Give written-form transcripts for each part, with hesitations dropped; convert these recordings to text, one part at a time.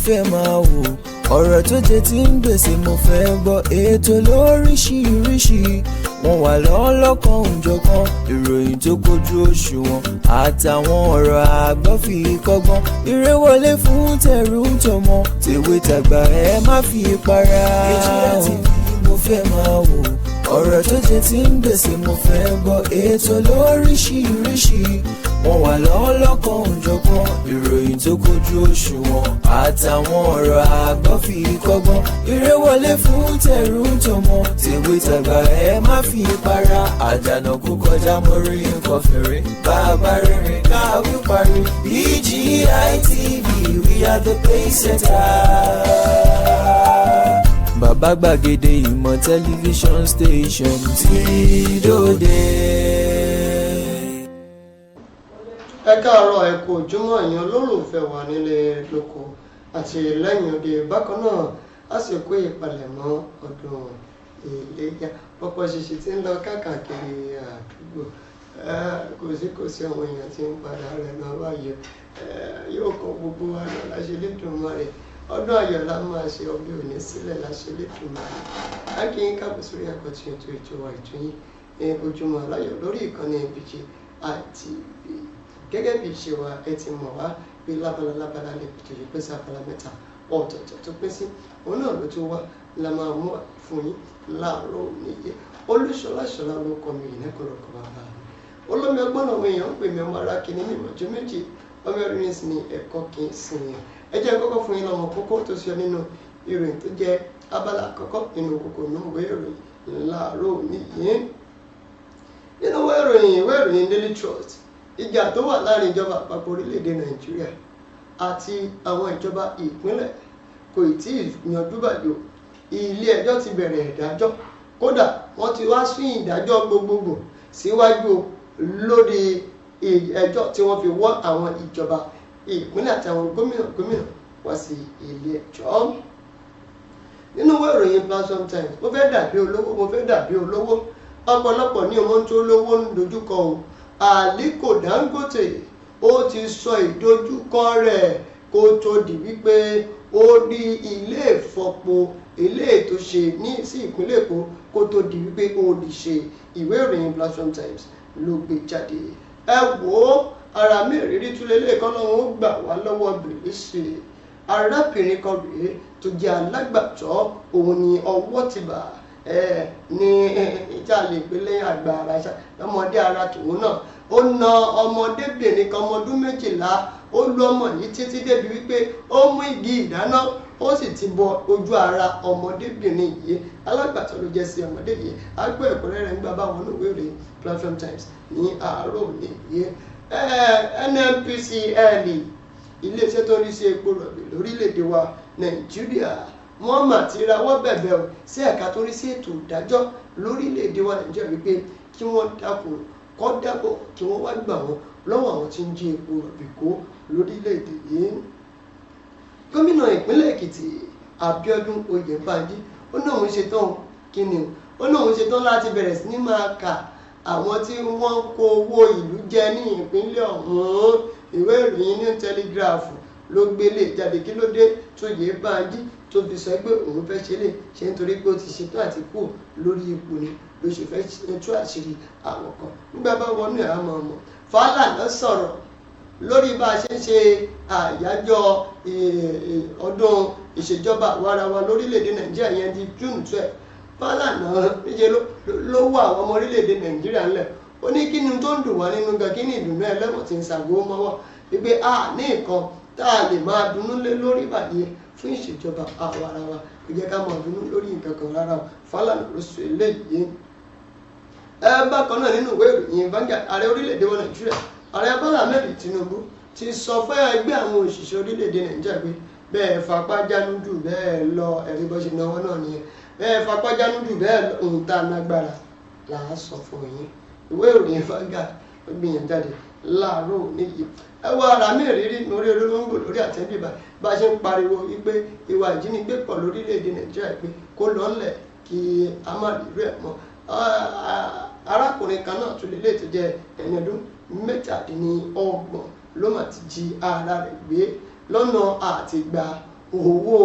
fẹ́ máa wò. Ọ̀rọ̀ tó jẹ ti ń gbèsè mo fẹ́ gbọ́. Ètò lóríṣiríṣi wọ́n wà lọ́lọ́kan òjọ̀kan. Ìròyìn tó kojú òṣùwọ̀n àtàwọn ọ̀rọ̀ àgbọ́ fi kọ́gbọ́n. Eré wọlé fún tẹ̀rù tọmọ, tèwe tàgbà, ẹ má fi para. BGI TV mo fẹ́ máa wò. Ọ̀rọ̀ tó jẹ ti ń gbèsè mo fẹ́ gbọ́. Ètò lóríṣiríṣi wọ́n wà lọ́lọ́kan òjọ̀kan. Ìròyìn tó kojú òṣùwọ̀n àtàwọn ọ̀rọ̀ àgbọ́ fi kọ́gbọ́n. Eré wọlé fún tẹ̀rù tọmọ, tèwe tàgbà, ẹ má fi para. Àdànà kó kọjá mórí nǹkan fèrè. Bàbá rere káwí parí. BGI TV, we are the pace setter. Bàbá gbàgede ìmọ̀ tẹlifíṣọ̀n station tí dòde. Ẹ káàárọ̀, ẹ kú ojúmọ́, èèyàn olólùfẹ́ wà nílé lóko àti lẹ́yìn òde. Bákan náà, a sì kó ìpalẹ̀mọ́ ọdún Iléyá, pọpọ ṣìṣì tí ń lọ káàkiri àdúgbò. Kò sí àwọn èèyàn tí ń padà rẹ̀ lọ báyìí. Yóò kọ gbogbo wa lọ láṣẹ Elédùmarè. Ọdún ayọ̀ la máa ṣe, ọbẹ̀ òní sílẹ̀ láṣẹ Elédùmarè. A kí yín káàbọ̀ sórí àkọ́tún ètò ìjọba ìtúyín ní Ojúmọ́ Aláyọ̀ lórí ìkànnì BGI TV. Gẹ́gẹ́ bí ìṣe wa, ẹ ti mọ̀ wá pé lábala lábala lè pètò yìí pín sí abala mẹ́ta ọ̀tọ̀ọ̀tọ̀ tó pín sí. Òun náà ló tún wá la máa mú fún yín láàárọ̀ níyẹ. Olúṣọlá Ṣọlá ló kọ mi, ìnẹ́kọ̀lọ́kọ̀ bàbá mi. Olómi ọgbọ́n àwọn èèyàn ń pè mí. Ọmọ ara kìíní ní ìmọ̀jọ́ méjì, ọmọ ẹ̀rí ní sí ní ẹ̀kọ́ kì í sìn yẹn. Ẹ jẹ́ kọ́kọ́ fún yín lọ́mọ kókó tó ṣe nínú ìròyìn tó jẹ́ abala àkọ́kọ́ nínú kókó nínú ìwé ìròyìn láàárọ̀ níyì. Nínú ìwé ìròyìn Daily Trust, ìjà tó wà láàrin ìjọba àpapọ̀ orílẹ̀-èdè Nàìjíríà àti àwọn ìjọba ìpínlẹ̀ kò tí ì yanjú báyìí o. Ilé ẹjọ́ ti bẹ̀rẹ̀ ìdájọ́, kódà wọ́n ti wá sún ìdájọ́ gbogbogbò síwájú lórí ẹjọ́ tí wọ́n fi wọ́ àwọn ìjọba ìpínlẹ̀ àti àwọn gómìnà gómìnà wá sí ilé ẹjọ́. Nínú ìwé ìròyìn Platform Times, mo fẹ́ dàbí olówó, mo fẹ́ dàbí olówó, ọ̀pọ̀lọpọ̀ ní ọmọ tó lówó ń dojúkọ o. Aliko Dangote, ó ti sọ ìdojúkọ rẹ̀ kó tó di wípé ó rí ilé ìfọpo ilé ètò ṣe ní sí ìpínlẹ̀ Èkó, kó tó di wípé ó lè ṣe. Ìwé ìròyìn Platform Times ló gbé jáde. Ẹ wò ó, ara mi ìrírí túlẹ̀ lẹ́ẹ̀kan lọ́wọ́, ó gbà wá lọ́wọ́ bìrìsì. Arábìnrin kan rèé tó jẹ́ alágbàtọ́, òun ni ọwọ́ ti bà ní ìjà lè pé lẹ́yìn àgbà ara lọ́mọdé ara tòun náà. Ó na ọmọdébìnrin kan, ọmọ ọdún 12. Ó lu ọmọ yìí títí débi wípé ó mú igi ìdáná, ó sì ti bọ ojú ara ọmọdébìnrin yìí. Alágbàtọ́ ló jẹ́ sí ọmọdé yìí. Agbó ẹ̀kúnrẹ́rẹ́ ń gbà báwọn oníwèé ìròyìn Platform Times ní àárọ̀ òní yìí. NNPCL, iléeṣẹ́ tó ń rí sí epo rọ̀bì lórílẹ̀‐èdè wa Nàìjíríà, wọ́n mà ti rawọ́ bẹ̀bẹ̀ o sí ẹ̀ka tó rí sí ètò ìdájọ́ lórílẹ̀‐èdè wa Nàìjíríà wípé kí wọ́n dákun kọ́ dábọ̀, kí wọ́n wá gbà wọ́n lọ́wọ́ àwọn tí ń jí epo rọ̀bì kó lórílẹ̀‐èdè yìí. Gómìnà ìpínlẹ̀ Èkìtì, Abíọ́dún Oyèbánjí, ó náà ń ṣetán. Kí ni ó náà ń ṣetán láti bẹ̀rẹ̀ sí ní máa kà àwọn tí wọ́n ń kó owó ìlú jẹ ní ìpínlẹ̀ ọ̀hún? Ìwé ìròyìn New Telegraph ló gbélé jáde. Kí ló dé tó Oyèbánjí tó fi sọ pé òun fẹ́ ṣe lè ṣe? Nítorí pé ó ti ṣetán àti kú lórí ipò ni ló ṣe fẹ́ tú àṣírí àwọn kan. Nígbà bá wọnú ẹ̀, á mọ̀ ọmọ. Fálànà sọ̀rọ̀ lórí bá a ṣe ń ṣe àyájọ́ ọdún ìṣèjọba àwarawa lórílẹ̀‐èdè Nàìjíríà yẹn di June 12. Fálànà níṣẹ́ ló wọ àwọn ọmọ orílẹ̀‐èdè Nàìjíríà ńlẹ̀. Ó ní kí ni tó ń dùn wá nínú gan, kí ni ìdùnnú ẹlẹ́wọ̀n tí ń ṣàgó mọ́wọ́, wípé a ní nǹkan tá a lè máa dunnú lé lórí báyìí fún ìṣèjọba àwarawa, kò jẹ́ ká máa dunnú lórí nǹkan kan rárá o. Fálànà ló sọ eléyìí. Ẹ bákan náà, nínú ìwé ìròyìn Vanguard, ààrẹ orílẹ̀-èdè wa Nàìjíríà, Ààrẹ Bọ́lá Ahmed Tinubu, ti sọ fún ẹgbẹ́ àwọn òṣìṣẹ́ orílẹ̀-èdè Nàìjíríà pé bẹ́ẹ̀ fapá jánu jù bẹ́ẹ̀ lọ, ẹ̀rí bó ṣe náwó náà nìyẹn, bẹ́ẹ̀ fapá jánu jù bẹ́ẹ̀ lọ, ohun tá a nágbára là á sọ fún yín. Ìwé ìròyìn Vanguard ó gbìyànjú jáde láàárọ̀ níyì. Ẹ wọ ara mi ìrírí lórí olóńgbò lórí àtẹ́bíbà. Bá a ṣe ń pariwo wípé ìwà ìjínigbé pọ̀ lórílẹ̀-èdè Nàìjíríà, pé kó lọ́nlẹ̀ kí a má rí irú ẹ̀ mọ́. Arákùnrin kan náà tún lè tó jẹ́ ẹni ọdún 37 ló mà ti jí ara rẹ̀ gbé lọ́nà àti gba owó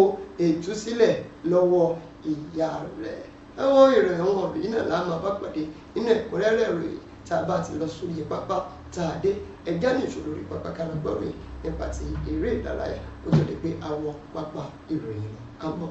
ìtúsílẹ̀ lọ́wọ́ ìyá rẹ̀. Ẹwọ́n ìròyìn àwọn ọ̀rọ̀ yìí náà la máa bá pàdé nínú ẹ̀kúnrẹ́rẹ́ ìròyìn tá a bá ti lọ sórí pápá tá a dé. Ẹjá ní ìṣòro lórí pápá ká lọ gbọ́ ìròyìn nípa ti eré ìdárayá kó tó di pé àwọ̀ pápá ìròyìn lọ. Àbọ̀.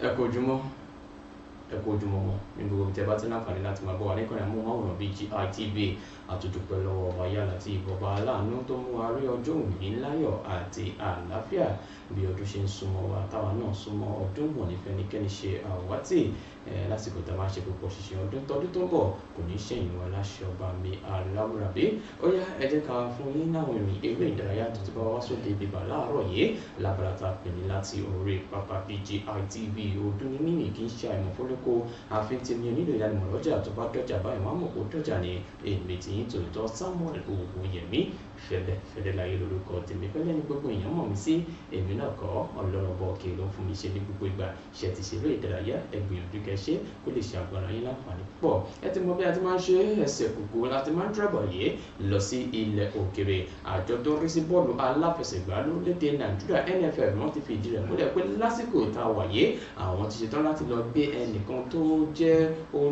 Ẹ kú ojúmọ́, ẹ kú ojúmọ́ mọ́ ní gbogbo ibi tí ẹ bá ti ní àǹfààní láti máa gbọ́ wa níkànnì amóhùnmáwòrán BGI TV. Àtúndúpẹ́ lọ́wọ́ ọba yálà tí ìbọba aláàánú tó mú wa rí ọjọ́ òní láyọ̀ àti àlàáfíà. Bí ọdún ṣe ń súnmọ́ wa, táwa náà súnmọ́ ọdún, wọ̀n ní fẹ́nikẹ́ni ṣe àwátì lásìkò tá a máa ṣe púpọ̀ ṣiṣẹ́ ọdún tọdún tó ń bọ̀ kò ní ṣẹ̀yìn wa láṣẹ ọba mi aláwùrábí. Ó yá, ẹ jẹ́ ká fún yín láwọn ìròyìn eré ìdárayá tó ti bá wa sóde bíbà láàárọ̀ yìí lábala tá a pè ní láti orí pápá BGI TV. Ọdún ní mímì kì í ṣe àìmọ̀ fólókó àfin tèmi onílò ìdánimọ̀ lọ́jà tó bá dọ́jà báyìí wọ́n á mọ̀ kó dọ́jà ni. Èmi tí yín tòótọ́ Samuel Owóyẹmí fẹlẹ fẹlẹ láyé lórúkọ tèmi, fẹlẹ ní gbogbo èèyàn mọ̀ mí sí. Èmi náà kọ́, Ọlọ́run ọba òkè ló ń fún mi ṣe ní gbogbo ìgbà. Ṣe ti ṣeré ìdárayá, ẹ gbìyànjú kẹ́ ṣe kó lè ṣe àgbàrá yín láǹfààní púpọ̀. Ẹ ti mọ bí a ti máa ń ṣe, ẹsẹ̀ kòkó láti máa ń dírọ̀bọ̀ yìí lọ sí ilẹ̀ òkèrè. Àjọ tó ń rí sí bọ́ọ̀lù aláfẹsẹ̀gbá lórílẹ̀‐èdè Nàìjíríà NFF wọ́n ti fi ìdí rẹ̀ múlẹ̀ pé lásìkò tá a wà yìí àwọn ti ṣetán láti lọ gbé ẹnìkan tó jẹ́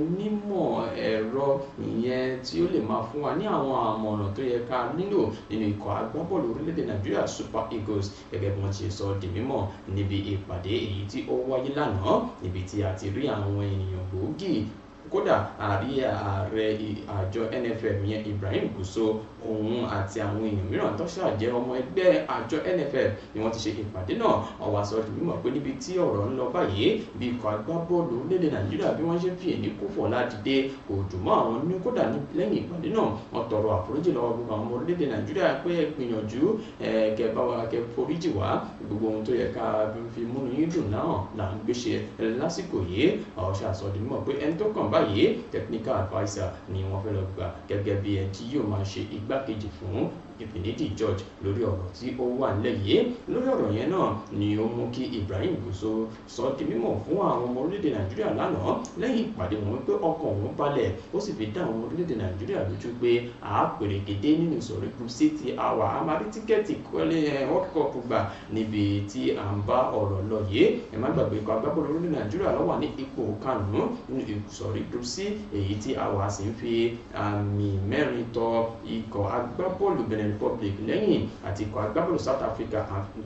onímọ̀ ẹ̀rọ, ìyẹn tí ó lè máa fún wa ní àwọn àmọ̀ràn tó yẹ ká nílò nínú ikọ̀ agbábọ́ọ̀lù orílẹ̀-èdè Nàìjíríà Super Eagles, gẹ́gẹ́ bí wọ́n ti sọ di mímọ̀ níbi ìpàdé èyí tí ó wáyé lánàá, níbi tí a ti rí àwọn ènìyàn gbòógì. Kódà àrí ààrẹ àjọ NFF yẹn Ibrahim Gusau, òun àti àwọn èèyàn mìíràn tó ṣàjẹ́ ọmọ ẹgbẹ́ àjọ NFF ni wọ́n ti ṣe ìpàdé náà. Ó wá sọ di mímọ̀ pé níbi tí ọ̀rọ̀ ń lọ báyìí, bí ikọ̀ agbábọ́ọ̀lù orílẹ̀-èdè Nàìjíríà bí wọ́n ṣe fi èní kó fọ̀lá dìde kò dùn mọ́ àwọn ní. Kódà lẹ́yìn ìpàdé náà wọ́n tọrọ àforíjì lọ́wọ́ gbogbo àwọn ọmọ orílẹ̀-èdè Nàìjíríà pé ẹ gbìyànjú kẹ́ bá wa kẹ́ foríjì wá, gbogbo ohun tó yẹ ká fi múnú yín dùn náà là ń gbéṣe lásìkò yìí. Ó ṣàsọ di mímọ̀ pé ẹni tó kàn báyìí, technical adviser ni wọ́n fẹ́ lọ gbà gẹ́gẹ́ bí ẹni tí yóò máa ṣe igbákejì fún Finidi George lórí ọ̀rọ̀ tí ó wà nílẹ̀ yìí. Lórí ọ̀rọ̀ yẹn náà ni ó mú kí Ibrahim Gusau sọ di mímọ̀ fún àwọn ọmọ orílẹ̀-èdè Nàìjíríà lánàá lẹ́yìn ìpàdé wọn pé ọkàn òun balẹ̀, ó sì fi dá àwọn orílẹ̀-èdè Nàìjíríà lójú pé àápèrègèdè nínú ìsọ̀rí Group C ti àwà a máa rí tíkẹ́ẹ̀tì World Cup gbà níbi tí à ń bá ọ̀rọ̀ lọ yìí. Ẹ má gbàgbé ikọ̀ agbábọ́ọ̀lù orílẹ̀ Nàìjíríà ló wà ní ipò karùn-ún nínú ìsọ̀rí Group C èyí tí àwa sì ń fi àmì 4 tọ ikọ̀ agbábọ́ọ̀lù Benin Republic lẹ́yìn àti ikọ̀ agbábọ́ọ̀lù South Africa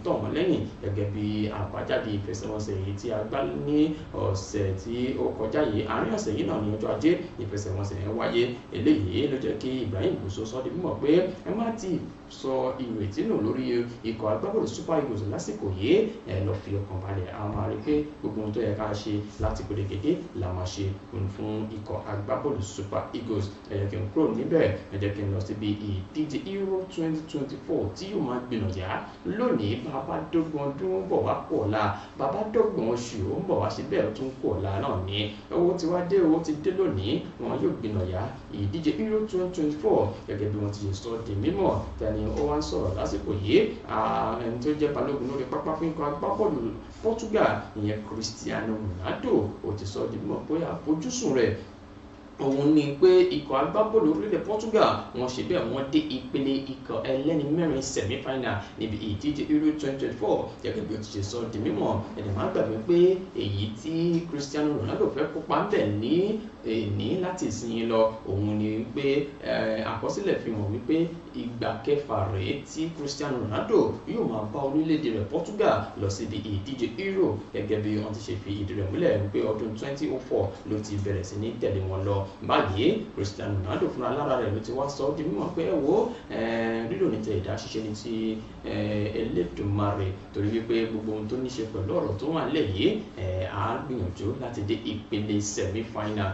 tọ̀ wọ́n lẹ́yìn gẹ́gẹ́ bí àbájáde ìfẹsẹ̀wọnsẹ̀ èyí tí a gbá ní ọ̀sẹ̀ tí ó kọjá yìí. Àárín ọ̀sẹ̀ yìí náà ní ọjọ́ ajé ìfẹsẹ̀wọnsẹ̀ yẹn wáyé. Eléyìí ló jẹ́ kí Ibrahim Gusau sọ di mímọ̀ pé ẹ má ti sọ ìrètí nù lórí ikọ̀ agbábọ́ọ̀lù Super Eagles lásìkò yìí, ẹ lọ fi ọkàn balẹ̀, a máa rí pé gbogbo ohun tó yẹ ká ṣe láti pèrègèdè la máa ṣe fún ikọ̀ agbábọ́ọ̀lù Super Eagles. Ẹ jẹ́ kí n kúrò níbẹ̀, ẹ jẹ́ kí n lọ síbi ìdíje Euro 2024 tí yóò máa gbìnàjà lónìí. Bàbá dọ́gbọ̀n ọdún ń bọ̀ wá pọ̀ ọ̀la, bàbá dọ́gbọ̀n oṣù ó ń bọ̀ wá ṣe bẹ́ẹ̀ tún pọ̀ ọ̀la náà ni. Owó ti wá dé, owó ti dé lónìí, wọn yóò gbìnàyà ìdíje Euro 2024 gẹ́gẹ́ bí wọ́n ti ṣe sọ di mímọ̀. Tani ó wá ń sọ̀rọ̀ lásìkò yìí, ẹni tó jẹ́ balógun lórí pápá fún ikọ̀ agbábọ́ọ̀lù Portugal ìyẹn Cristiano Ronaldo, ó ti sọ di mímọ̀ pé àfojúsùn rẹ̀ òun ni pé ikọ̀ agbábọ́ọ̀lù orílẹ̀ Portugal wọ́n ṣe bẹ́ẹ̀ wọ́n dé ìpele ikọ̀ ẹlẹ́ni mẹ́rin semi-final níbi ìdíje Euro 2024 gẹ́gẹ́ bí ó ti ṣe sọ di mímọ̀. Ẹ̀dẹ̀ má gbàgbé pé èyí tí Cristiano Ronaldo fẹ́ kópa ń bẹ̀ ní èní láti ìsinyìí lọ, òun ni pé àkọsílẹ̀ fi hàn wípé ìgbà kẹfà rèé tí Cristiano Ronaldo yóò máa bá orílẹ̀-èdè rẹ̀ Portugal lọ síbi ìdíje Euro gẹ́gẹ́ bí wọ́n ti ṣe fi ìdí rẹ̀ múlẹ̀ wípé ọdún 2004 ló ti bẹ̀rẹ̀ sí ní tẹ̀lé wọn lọ. Báyìí Cristiano Ronaldo fúnra lára rẹ̀ ló ti wá sọ ọ́ di mímọ̀ pé ẹ wo lílò ní tẹ ìdá ṣíṣe ní ti Elédùmarè, torí wípé gbogbo ohun tó ní ṣe pẹ̀lú ọ̀rọ̀ tó wà nílẹ̀ yìí, á gbìyànjú láti dé ìpele semi-final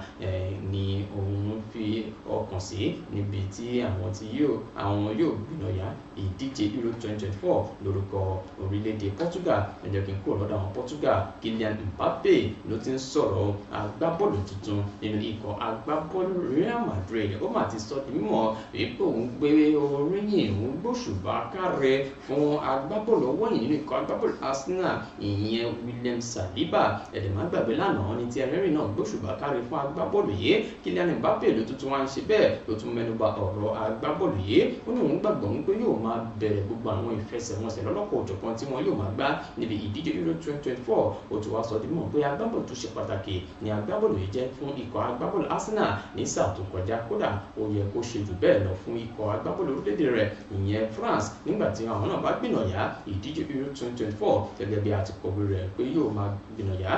ni òun fi ọkàn sí, níbi tí àwọn tí yóò àwọn yóò gbìnàyà ìdíje Euro 2024 lórúkọ orílẹ̀-èdè Portugal. Ẹ jẹ́ kí n kúrò lọ́dọ̀ àwọn Portugal. Kylian Mbappe ló ti ń sọ̀rọ̀, agbábọ́ọ̀lù tuntun nínú ikọ̀ agbábọ́ọ̀lù Real Madrid. Ó mà ti sọ di mímọ̀ wípé òun gbé oríyìn, òun gbóṣùbà káre fún agbábọ́ọ̀lù ọwọ́ yìí nínú ikọ̀ agbábọ́ọ̀lù Arsenal, ìyẹn William Saliba. Ẹ̀dẹ̀ má gbàgbé, lánàá ní tí ẹrẹ́rìn náà gbóṣùbà káre fún agbábọ́ọ̀lù yìí. Kylian Mbappe ló tuntun wá ń ṣe bẹ́ẹ̀, ló tún mẹ́nuba ọ̀rọ̀ agbábọ́ọ̀lù yìí. Ó ní òun gbàgbọ́ wípé yóò máa bẹ̀rẹ̀ gbogbo àwọn ìfẹsẹ̀wọnsẹ̀ lọ́lọ́kọ̀ òjọ̀kan tí wọ́n yóò máa gbá níbi ìdíje Euro 2024. Ó tún wá sọ di mímọ̀ pé agbábọ́ọ̀lù tó ṣe pàtàkì ni agbábọ́ọ̀lù yìí jẹ́ fún ikọ̀ agbábọ́ọ̀lù Arsenal ní sáà tó kọjá. Kódà, ó yẹ kó ṣe jù bẹ́ẹ̀ lọ fún ikọ̀ agbábọ́ọ̀lù orílẹ̀-èdè rẹ̀, ìyẹn France, nígbà tí àwọn náà bá gbìnàyà ìdíje Euro 2024, gẹ́gẹ́ bí a ti kọ̀wé rẹ̀ pé yóò máa gbìnàyà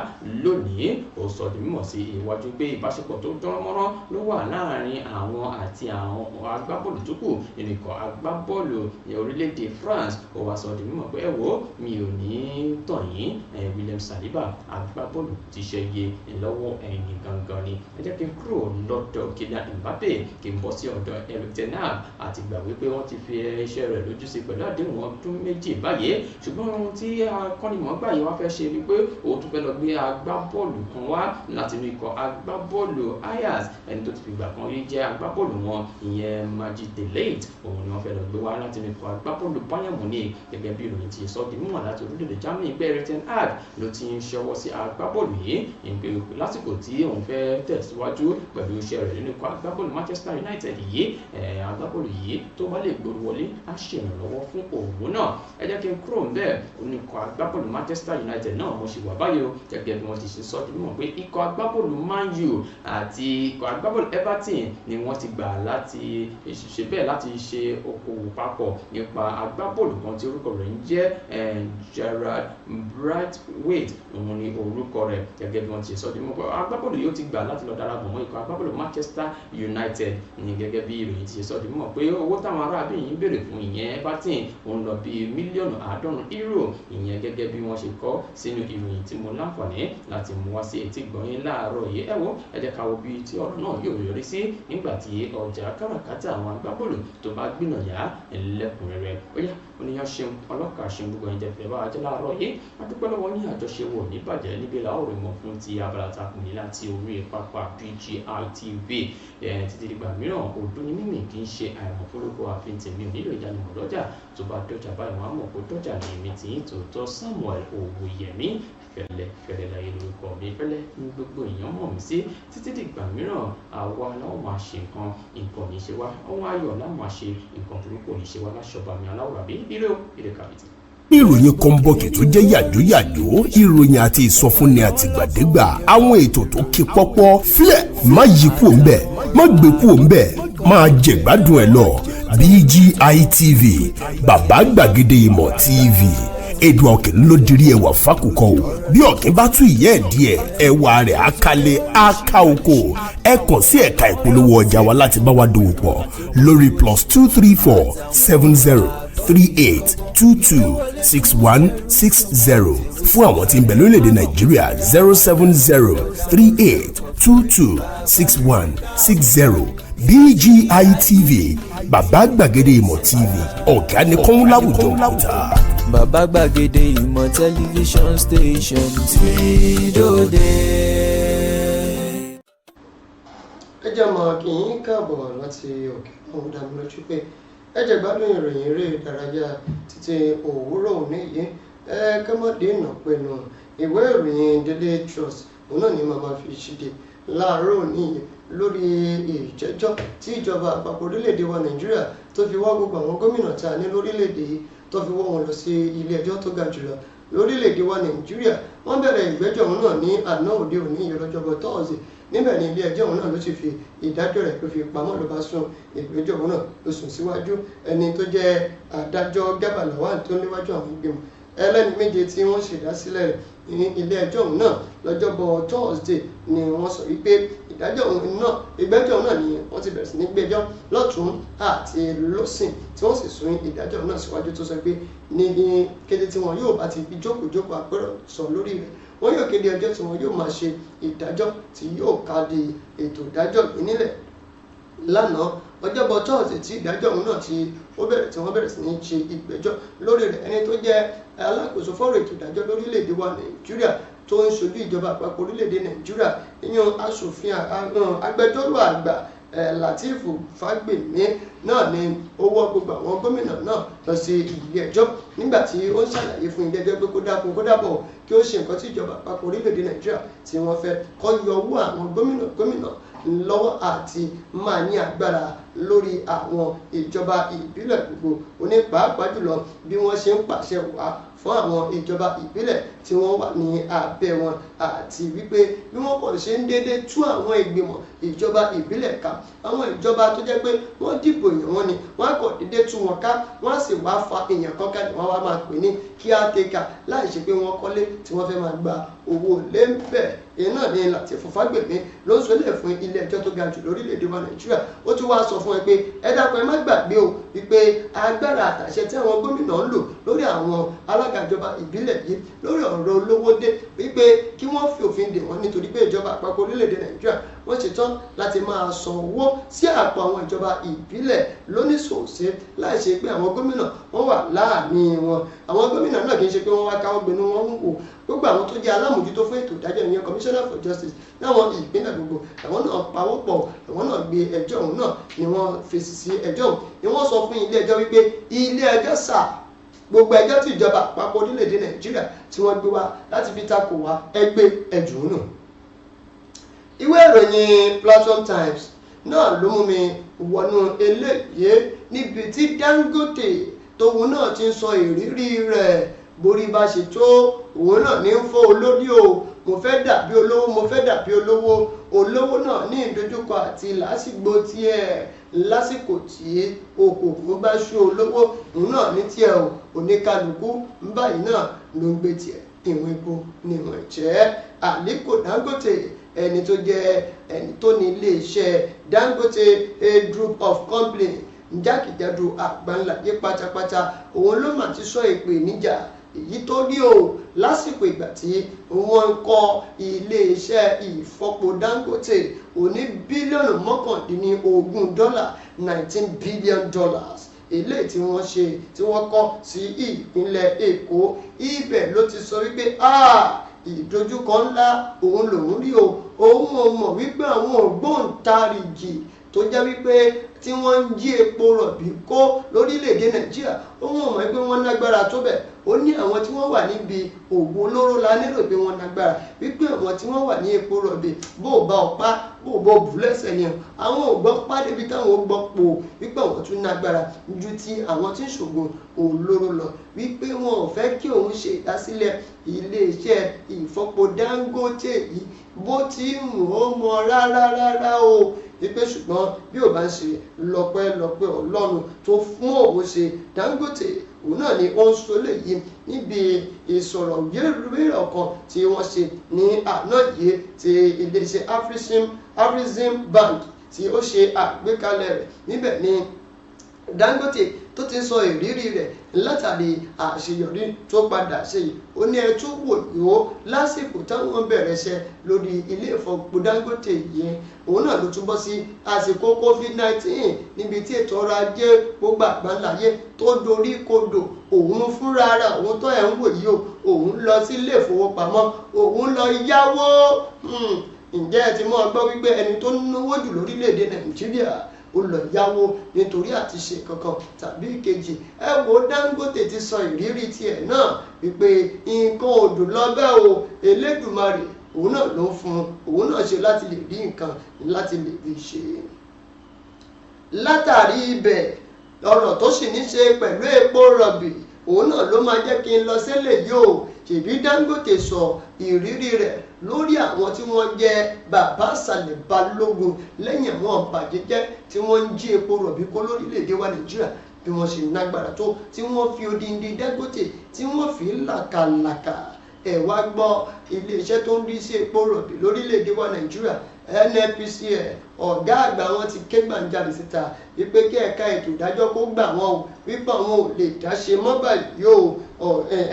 lónìí. Ó sọ di mímọ̀ sí iwájú pé ìbáṣepọ̀ tó dán mọ́rán ló wà láàrin àwọn àti àwọn agbábọ́ọ̀lù tó kù nínú ikọ̀ agbábọ́ọ̀lù ní orílẹ̀-èdè France. Ó wá sọ di mímọ̀ pé, ẹ wo, mi ò ní tàn yín, William Saliba, agbábọ́ọ̀lù ti ṣe iye lọ́wọ́ ẹ̀yìn gangan ni. Ẹ jẹ́ kí n kúrò lọ́dọ̀ Kylian Mbappe, kí n bọ́ sí ọ̀dọ̀ Erik ten Hag. Àti gbà wípé wọ́n ti fi iṣẹ́ rẹ̀ lójú sí pẹ̀lú àdéhùn ọdún 2 báyìí, ṣùgbọ́n ohun tí akọ́nimọ̀ọ́gbà yìí wá fẹ́ ṣe ni pé ó tún fẹ́ lọ gbé agbábọ́ọ̀lù kan wá láti inú ikọ̀ agbábọ́ọ̀lù Ajax, ẹni tó ti fìgbà kan rí jẹ́ agbábọ́ọ̀lù wọn, ìyẹn Matthijs de Ligt. Òun ni wọ́n fẹ́ lọ gbé wá láti inú ikọ̀ agbábọ́ọ̀lù Bayern Munich, gẹ́gẹ́ bí ìròyìn ti sọ di mímọ̀ láti orílẹ̀-èdè Germany pé Erik ten Hag ló ti ń ṣọwọ́ sí agbábọ́ọ̀lù yìí ìpè lásìkò tí òun fẹ́ tẹ̀síwájú pẹ̀lú iṣẹ́ rẹ̀ nínú ikọ̀ agbábọ́ọ̀lù Manchester United yìí. Agbábọ́ọ̀lù yìí tó bá lè gbòòrò wọlé, á ṣèrànlọ́wọ́ fún òun náà. Ẹ jẹ́ kí n kúrò ń bẹ́ẹ̀. Oníkọ̀ agbábọ́ọ̀lù Manchester United náà mo ṣì wà báyìí o, gẹ́gẹ́ bí wọ́n ti ṣe sọ di mímọ̀ pé ikọ̀ agbábọ́ọ̀lù Man U àti ikọ̀ agbábọ́ọ̀lù Everton ni wọ́n ti gbà láti ṣe bẹ́ẹ̀, láti ṣe okòwò papọ̀ nípa agbábọ́ọ̀lù kan tí orúkọ rẹ̀ ń jẹ́ Jarrad Branthwaite, òun ni orúkọ rẹ̀. Gẹ́gẹ́ bí wọ́n ti sọ di mímọ̀ pé agbábọ́ọ̀lù yóò ti gbà láti lọ darapọ̀ mọ́ ikọ̀ agbábọ́ọ̀lù Manchester United ní, gẹ́gẹ́ bí ìròyìn ti sọ di mímọ̀ pé owó táwọn aráabí yìí ń béèrè fún, ìyẹn Everton, òun lọ bí mílíọ̀nù 90 euro, ìyẹn gẹ́gẹ́ bí wọ́n ṣe kọ sínú ìròyìn tí mo láǹfààní láti mú wá sí etí gbọ̀nyìn láàárọ̀ yìí. Ẹ wo, ẹ jẹ́ ká wo bí tí ọ̀rọ̀ náà yóò yọrí sí nígbà tí ọjà káràkátà àwọn agbábọ́ọ̀lù tó bá gbìnàyà lẹ́kùnrẹ́rẹ́. Ó yá, oníyàn ṣeun, ọlọ́kà ṣeun, gbogbo ẹ̀yin tẹ̀fẹ́ bá wa jẹ́ láàárọ̀ yìí, a dúpẹ́ lọ́wọ́ ní àjọṣe wò ní bàjẹ́. Níbi làwọn ò mọ̀ fún ti abala takùn ní láti orí pápá BGI TV títí dìgbà mìíràn. Ọdún ní mímì kì í ṣe àìmọ̀ fúnlókò àfin tèmi ò nílò ìdánimọ̀ lọ́jà. Tó bá dọ́jà báyìí, wọ́n á mọ̀ pé dọ́jà ní èmi tí ń tòótọ́. Samuel Owóyẹmí Fẹlẹ Fẹlẹ láyé lórúkọ mi, Fẹlẹ ní gbogbo èèyàn mọ̀ mí sí. Títí dìgbà mìíràn, àwa làwọn máa ṣe nǹkan, nǹkan ò ní ṣe wá, ohun ayọ̀ làwọn máa ṣe, nǹkan burúkú ò ní ṣe wá láṣọba mi aláwòrán bí. Ire o, ire kàbìtì. Ìròyìn kọ́ńbọ̀kì tó jẹ́ yàjóyàjó, ìròyìn àti ìsọfúnni àtìgbàdégbà, àwọn ètò tó kí pọ́pọ́ filẹ̀, má yí kúò ńbẹ̀, má gbé kúò ńbẹ̀, máa jẹ̀gbádùn ẹ̀ lọ. BGI TV, bàbá gbàgede ìmọ̀ TV, èdùn ọ̀kìn ló dirí ẹwà fákòkò o. Bí ọ̀kìn bá tún ìyẹ́ ẹ̀ díẹ̀, ẹwà rẹ̀ á kálẹ̀, á ká oko. Ẹ kàn sí ẹ̀ka ìpolówó ọjà wa láti bá wa dòwò pọ̀ lórí +234 70 38 22 61 60. Fún àwọn tí ń bẹ lórílẹ̀‐èdè Nàìjíríà, 070 38 22 61 60. BGI TV, bàbá gbàgede ìmọ̀ TV, ọ̀gá ni kọ́ń láwùjọ òkúta. Bàbá gbàgede ìmọ̀ tẹlifíṣọ̀n station tí dòde. Ẹ jẹ́ mọ̀ kí n káàbọ̀ láti òkè ọ̀hún. Dá mi lójú pé ẹ jẹ́ gbádùn ìròyìn eré ìdárayá títí òwúrọ̀ òní yìí. Ẹ ká má dènà pẹ̀lú ìwé ìròyìn Daily Trust, òun náà ni màmá fi ṣíde láàárọ̀ òní yìí lórí ìjẹ́jọ́ tí ìjọba àpapọ̀ orílẹ̀-èdè wa Nàìjíríà tó fi wá gbogbo àwọn gómìnà tá a ní lórílẹ̀-èdè yìí, tó fi wọ́ wọn lọ sí ilé ẹjọ́ tó ga jùlọ lórílẹ̀-èdè wa Nàìjíríà. Wọ́n bẹ̀rẹ̀ ìgbẹ́jọ́ òun náà ní àná òde òní yìí, lọ́jọ́bọ̀ Tọ́ọ̀sì. Níbẹ̀ ní ilé ẹjọ́ òun náà ló sì fi ìdájọ́ rẹ̀ ló fi pamọ́, ló bá sún ìgbẹ́jọ́ òun náà ló sún síwájú. Ẹni tó jẹ́ adájọ́ Garba Lawal tó níwájú àwọn ìgbìmọ̀ ẹlẹ́ni méje tí wọ́n ṣèdásílẹ̀ ní ilé ẹjọ́ òun náà lọ́jọ́bọ̀ Thursday ni wọ́n sọ wípé ìdájọ́ òun náà, ìgbẹ́jọ́ òun náà ni wọ́n ti bẹ̀rẹ̀ sí ní gbẹ́jọ́ lọ́tún àti lọ́sìn, tí wọ́n sì sún ìdájọ́ náà síwájú, tó sọ pé ní kété tí wọn yóò bá ti fi jókòó àpérò sọ lórí rẹ̀, wọ́n yóò kéde ọjọ́ tí wọn yóò máa ṣe ìdájọ́ tí yóò káàdì ètò ìdájọ́ yìí nílẹ̀. Lánàá ọjọ́bọ̀ Thursday tí ìdájọ́ òun náà tí ó bẹ̀rẹ̀, tí wọ́n bẹ̀rẹ̀ sí ní ṣe ìgbẹ́jọ́ lórí rẹ̀, ẹni tó jẹ́ alákòóso fọ́rọ̀ ètò ìdájọ́ lórílẹ̀‐èdè wa Nàìjíríà tó ń ṣojú ìjọba àpapọ̀ orílẹ̀‐èdè Nàìjíríà, ìyẹn aṣòfin agbẹjọ́rò àgbà Lateef Fagbemi náà ni ó wọ́ gbogbo àwọn gómìnà náà lọ sí ilé ẹjọ́ nígbà tí ó ń ṣàlàyé fún ilé ẹjọ́ pé kó dákun kó dábọ̀ kí ó ṣe nǹkan tí ìjọba àpapọ̀ orílẹ̀-èdè Nàìjíríà tí wọ́n fẹ́ kó yọ owó àwọn gómìnà lọ́wọ́ àti máa ní agbára lórí àwọn ìjọba ìbílẹ̀ gbogbo, oní pàápàá jùlọ bí wọ́n ṣe ń pàṣẹ wá fún àwọn ìjọba ìbílẹ̀ tí wọ́n wà ní abẹ́ wọn, àti wípé bí wọ́n kàn ṣe ń dédé tú àwọn ìgbìmọ̀ ìjọba ìbílẹ̀ ká. Àwọn ìjọba tó jẹ́ pé wọ́n dìbò yàn wọ́n ni wọ́n á kàn dédé tú wọn ká, wọ́n á sì wá fa èèyàn kan ká, wọ́n wá máa pè ní caretaker láì ṣe pé wọ́n kọ́lé tí wọ́n fẹ́ máa gba owó lẹ́ńbẹ̀. Èyí náà ni Lateef Fagbemi ló ń sọlẹ̀ fún ilé ẹjọ́ tó ga jù lórílẹ̀‐èdè wa Nàìjíríà. Ó tún wáá sọ fún ẹ pé ẹ dákun ẹ má gbàgbé o wípé agbára àtàṣẹ tí àwọn gómìnà ń lò lórí àwọn alága ìjọba ìbílẹ̀ yìí lórí ọ̀rọ̀ olówó dé, wípé kí wọ́n fi òfin dè wọ́n, nítorí pé ìjọba àpapọ̀ orílẹ̀-èdè Nàìjíríà wọ́n ṣetán láti máa san owó sí àpò àwọn ìjọba ìbílẹ̀ lóníṣòṣe láì ṣe pé àwọn gómìnà wọ́n wà láàrin wọn. Àwọn gómìnà náà kì í ṣe pé wọ́n wá káwọ́ gbénú wọn ń wò. Gbogbo àwọn tó jẹ́ alámòjútó fún ètò ìdájọ́ ìyẹn Commissioner for Justice láwọn ìpínlẹ̀ gbogbo, àwọn náà pawọ́pọ̀, àwọn náà gbé ẹjọ́ òun náà ni wọ́n fèsì sí ẹjọ́ òun, ni wọ́n sọ fún ilé ẹjọ́ wípé ilé ẹjọ́ sà gbogbo ẹjọ́ tí ìjọba àpapọ̀ orílẹ̀-èdè Nàìjíríà tí wọ́n gbé wá láti fi takò wá ẹgbẹ́ ẹ̀dùn nù. Ìwé ìròyìn Platform Times náà ló mú mi wọnú eléyìí níbi tí Dangote tóun náà ti ń sọ ìrírí rẹ̀ borí bá ṣe tó, òun náà ní ń fọ́ olórí o, mo fẹ́ dàbí olówó, mo fẹ́ dàbí olówó. Olówó náà ní ìdojúkọ àti lásìgbò tiẹ̀ lásìkò tí òkùnkùn bá ṣú olówó, òun náà ní tiẹ̀ o, oníkálukú báyìí náà ló ń gbé tiẹ̀, ìwọ̀n epo níwọ̀n jẹ́. Aliko Dangote, ẹni tó jẹ́ ẹni tó ní iléeṣẹ́ Dangote a Group of Company jákèjádò àgbáńláyé pátápátá, òun ló mà ti sọ ìpèníjà èyí tó rí o lásìkò ìgbà tí wọ́n ń kọ́ iléeṣẹ́ ìfọpo Dangote oní bílíọ̀nù $19, $19 billion, eléyìí tí wọ́n ṣe tí wọ́n kọ́ sí ìpínlẹ̀ Èkó. Ibẹ̀ ló ti sọ wípé ìdojúkọ ńlá òun lòún rí o, òun ò mọ̀ wípé àwọn ògbóǹtarìgì tó jẹ́ wípé tí wọ́n ń jí epo rọ̀bì kó lórílẹ̀‐èdè Nàìjíríà, òun ò mọ̀ pé wọ́n lágbára tó bẹ̀. Ó ní àwọn tí wọ́n wà níbi òògùn olóró la nílò pé wọ́n lágbára, wípé àwọn tí wọ́n wà ní epo rọ̀bì bó bá ọ̀pá bó bó bù lẹ́sẹ̀ ni àwọn ò gbọ́ pá débi táwọn ò gbọ́ pò, wípé àwọn tún lágbára ju ti àwọn tí ń ṣògùn olóró lọ, wípé wọn ò fẹ́ kí òun ṣe ìdásílẹ̀ iléeṣẹ́ ìfọpo Dangote yìí bó ti ń ó mọ rárá rárá o, wípé ṣùgbọ́n bí ò bá ń ṣe lọ́pẹ́lọpẹ́ Ọlọ́run tó fún òun ṣe Dangote, òun náà ni ó ń sọ léyìí níbi ìsọ̀rọ̀wérọ̀ kan tí wọ́n ṣe ní àná yìí ti iléeṣẹ́ Afrexim Bank tí ó ṣe àgbékalẹ̀ rẹ̀. Níbẹ̀ ni Dangote tó ti sọ ìrírí rẹ̀ látàrí àṣeyọrí tó padà ṣe yìí. Ó ní ẹ tún wò yó lásìkò táwọn bẹ̀rẹ̀ iṣẹ́ lórí ilé ìfọpo Dangote yìí, òun náà ló túbọ̀ sí àsìkò COVID-19 níbi tí ètò ọrọ̀ ajé gbogbo àgbáńláyé tó dorí kodò. Òun fúnra ara òun tó ẹ̀ ń wò yìí o, òun lọ sí ilé ìfowópamọ́, òun lọ yáwó. Ǹjẹ́ ẹ ti mọ̀ gbọ́ wípé ẹni tó náwó jù lórílẹ̀‐èdè Nàìjíríà ó lọ yáwó nítorí àti ṣe kankan tàbí ìkejì. Ẹ wo Dangote ti sọ ìrírí tiẹ̀ náà wípé nǹkan ò dùn lọ́bẹ̀ o, Elédùmarè òun náà ló ń fún òun náà ṣe láti lè rí nǹkan láti lè fi ṣe. Látàrí ibẹ̀ ọ̀rọ̀ tó sì ní ṣe pẹ̀lú epo rọ̀bì òun náà ló máa jẹ́ kí n lọ sílẹ̀ yìí o. Ṣèbí Dangote sọ ìrírí rẹ̀ lórí àwọn tí wọ́n jẹ́ bàbá àsàlẹ̀ balógun lẹ́yìn àwọn ọ̀bàjẹ́jẹ́ tí wọ́n ń jí epo rọ̀bì kó lórílẹ̀‐èdè wa Nàìjíríà Bí wọ́n ṣe nágbára tó tí wọ́n fi odindi Dangote tí wọ́n fi làkàlàkà. Ẹ wá gbọ́, iléeṣẹ́ tó ń rí sí epo rọ̀bì lórílẹ̀‐èdè wa Nàìjíríà, NNPCL, ọ̀gá àgbà wọn ti ké gbàǹjarè síta wípé kí ẹ̀ka ètò ìdájọ́ kó gbà wọ́n o, wípé àwọn ò lè dáṣe mọ́ báyìí o.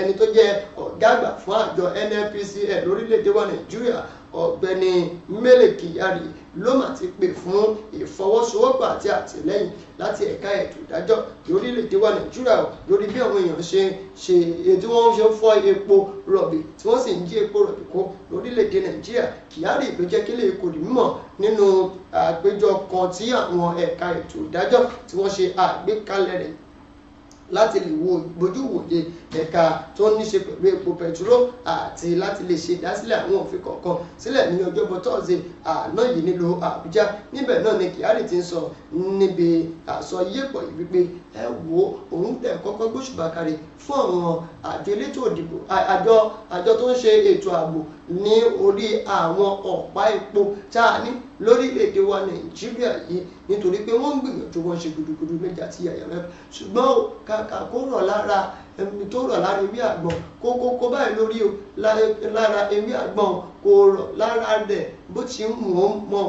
Ẹni tó jẹ́ ọ̀gá àgbà fún àjọ NNPCL lórílẹ̀‐èdè wa Nàìjíríà, ọ̀gbẹ́ni Mele Kyari, ló mà ti pè fún ìfọwọ́sowọ́pọ̀ àti àtìlẹ́yìn láti ẹ̀ka ètò ìdájọ́ lórílẹ̀‐èdè wa Nàìjíríà lórí bí àwọn èèyàn ṣe ṣe tí wọ́n ṣe ń fọ́ epo rọ̀bì tí wọ́n sì ń jí epo rọ̀bì kó lórílẹ̀‐èdè Nàìjíríà. Kyari ló jẹ́ kí lè kò rí mímọ̀ nínú àpéjọ kan tí àwọn ẹ̀ka ètò ìdájọ́ tí wọ́n ṣe àgbékalẹ̀ rẹ̀ láti lè wo bójú wòye ẹ̀ka tó ní ṣe pẹ̀lú epo pẹtiró àti láti lè ṣe ìdásílẹ̀ àwọn òfin kọ̀ọ̀kan sílẹ̀ ní ọjọ́bọ̀ Tọ́sídẹ̀ẹ́ àná yìí nílùú Àbújá. Níbẹ̀ náà ni Kyari ti ń sọ níbi àsọyépọ̀ yìí wípé ẹ wo, òun tẹ̀ kọ́kọ́ gbóṣùbà káre fún àwọn àjọ elétò òdìbò, àjọ tó ń ṣe ètò ààbò ní orí àwọn ọ̀pá epo tá a ní lórílẹ̀‐èdè wa Nàìjíríà yìí, nítorí pé wọ́n ń gbìyànjú, wọ́n ṣe gudugudu méjì àti yàyà mẹ́fà, ṣùgbọ́n kàkà kó rọ̀ lára ẹni tó rọ̀ lára ewé àgbọn kókókó báyìí lórí o, lára ewé àgbọn kò rọ̀ lára rẹ̀ bó ti ń wọ́n mọ́.